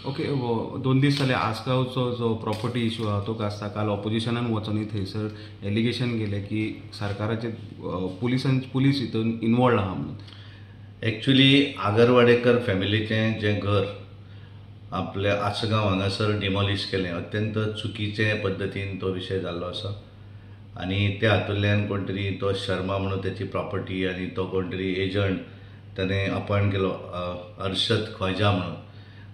Okay, 2 दीस जाले आसगांवचो जो प्रॉपर्टी इशू आहा तो गाजता. काल ऑपोजिशनान वचोनूय थंयसर एलिगेशन केलें की सरकाराचे पुलीस हितून इनवॉल्ड आहा म्हणून. एक्चुली आगरवाडेकर फॅमिलीचें जें घर आपल्या आसगांव हांगासर डिमॉलिश केलें, अत्यंत चुकीचे पद्दतीन तो विशय जाल्लो आसा आनी त्या हातूंतल्यान कोण तरी तो शर्मा म्हणून तेची प्रॉपर्टी आनी तो कोण तरी एजंट ताणें अपॉयंट केलो अर्शद ख्वाजा म्हणून,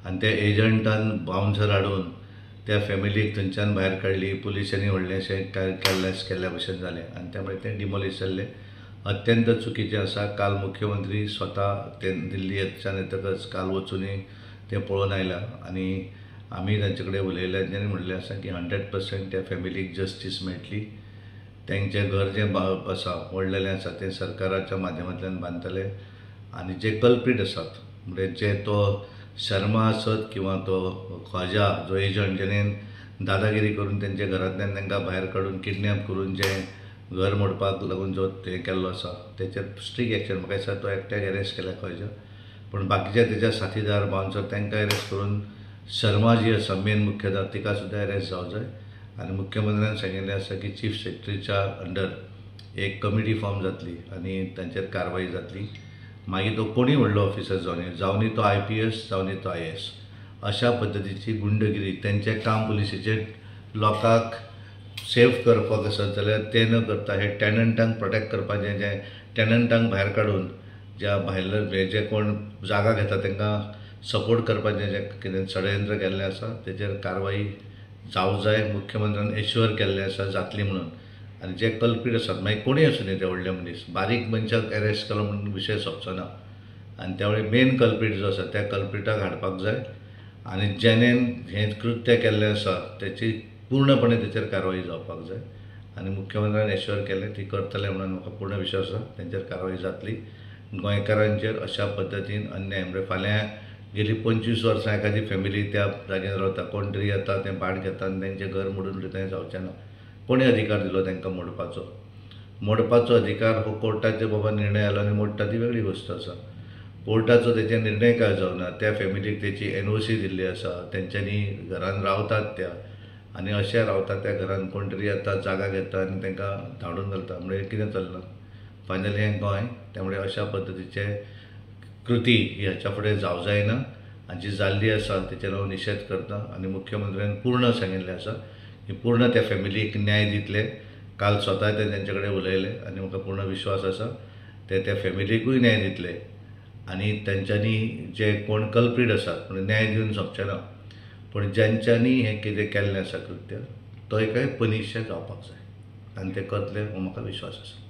आनी त्या एजंटान बाउन्सर हाडून त्या फॅमिलीक थंयच्यान भायर काडली. पुलिसांनी व्हडलेंशें केल्ल्या भशेन जालें आनी त्यामुळे तें डिमॉलिश जाल्लें अत्यंत चुकीचें आसा. काल मुख्यमंत्री स्वता ते दिल्लीच्यान येतकच काल वचुनूय तें पळोवन आयला आनी आमी तांचे कडेन उलयले आनी तांणी म्हणलें आसा की 100% त्या फॅमिलीक जस्टीस मेळटली. तांचें घर जें आसा व्हडलेलें आसा तें सरकाराच्या माध्यमांतल्यान बांदतले आनी जे कल्पीट आसात म्हणजे जे तो शर्मा आसत किंवा तो ख्वाजा जो एजंट जेणेन दादागिरी करून तेंच्या घरांतल्यान तांकां भायर काडून किडनॅप करून जें घर मोडपाक लागून जो हें केल्लो आसा तेचेर स्ट्रीक एक्शन. म्हाका दिसता तो एकट्याक एरेस्ट केला ख्वाजा, पूण बाकीच्या तेच्या साथीदार बाउन्सर तांकां एरेस्ट करून शर्मा जी आसा मेन मुख्यदार तिका सुद्दां एरेस्ट जावंक जाय. आनी मुख्यमंत्र्यान सांगिल्लें आसा की चीफ सेक्रेटरीच्या अंडर एक कमिटी फॉर्म जातली आनी तांचेर कारवाई जातली. मागीर तो कोणूय व्हडलो ऑफिसर जावनी, जावनी तो IPS जावनी तो IAS, अशा पद्दतीची गुंडगिरी तेंचें काम पुलिसेचें लोकांक सेफ करपाक आसत जाल्यार तें न करता हे टॅनंटांक प्रोटेक्ट करपाचें, जें टॅनंटांक भायर काडून ज्या भायले जे कोण जागा घेता तांकां सपोर्ट करपाचें जें कितें षडयंत्र केल्लें आसा तेचेर कारवाई जावंक जाय. मुख्यमंत्र्यान एश्युअर केल्लें आसा जातली म्हणून. आनी जे कल्पीट आसात मागीर कोणूय आसूं ते व्हडले मनीस, बारीक मनशाक एरेस्ट केलो म्हणून विशय सोंपचो ना आनी त्यामुळे मेन कल्पीट जो आसा त्या कल्पिटाक हाडपाक जाय आनी जेणेन हें कृत्य केल्लें आसा तेची पूर्णपणे तेचेर कारवाई जावपाक जाय. आनी मुख्यमंत्र्यान एश्युअर केलें ती करतले म्हणून म्हाका पूर्ण विश्वास आसा तेंचेर कारवाई जातली. गोंयकारांचेर अशा पद्दतीन अन्याय म्हणजे फाल्यां गेली 25 वर्सां एखादी फॅमिली त्या जाग्यार रावता, कोण तरी येता तें भाट घेता आनी तेंचें घर मोडून उडयता, हें जावचें ना. कोणें अधिकार दिलो तांकां मोडपाचो? मोडपाचो अधिकार हो कोर्टाचो बाबा निर्णय आयलो आनी मोडटा ती वेगळी गोश्ट आसा. कोर्टाचो तेचेर निर्णय काय जावना, त्या फॅमिलीक तेची NOC दिल्ली आसा, तेंच्यांनी घरान रावतात त्या आनी अशें रावतात त्या घरान कोण तरी येता जागा घेता आनी तांकां धाडून घालता, म्हणजे कितें चल्लां? फायनली हें गोंय. त्यामुळे अशा पद्दतीचे कृती ही हाच्या फुडें जावं जायना आनी जी जाल्ली आसा तेचेर हांव निशेध करता. आनी मुख्यमंत्र्यान पूर्ण सांगिल्लें आसा की पूर्ण त्या फॅमिलीक न्याय दितले. काल स्वता ते तेंचे कडेन उलयले आनी म्हाका पूर्ण विश्वास आसा ते त्या फॅमिलीकूय न्याय दितले आनी तेंच्यांनी जे कोण कल्पीट आसात म्हणजे न्याय दिवन सोंपचें ना, पूण ज्यांच्यांनी हें कितें केल्लें आसा कृत्य तो एकय पनिश जावपाक जाय आनी ते करतले हो म्हाका विश्वास आसा.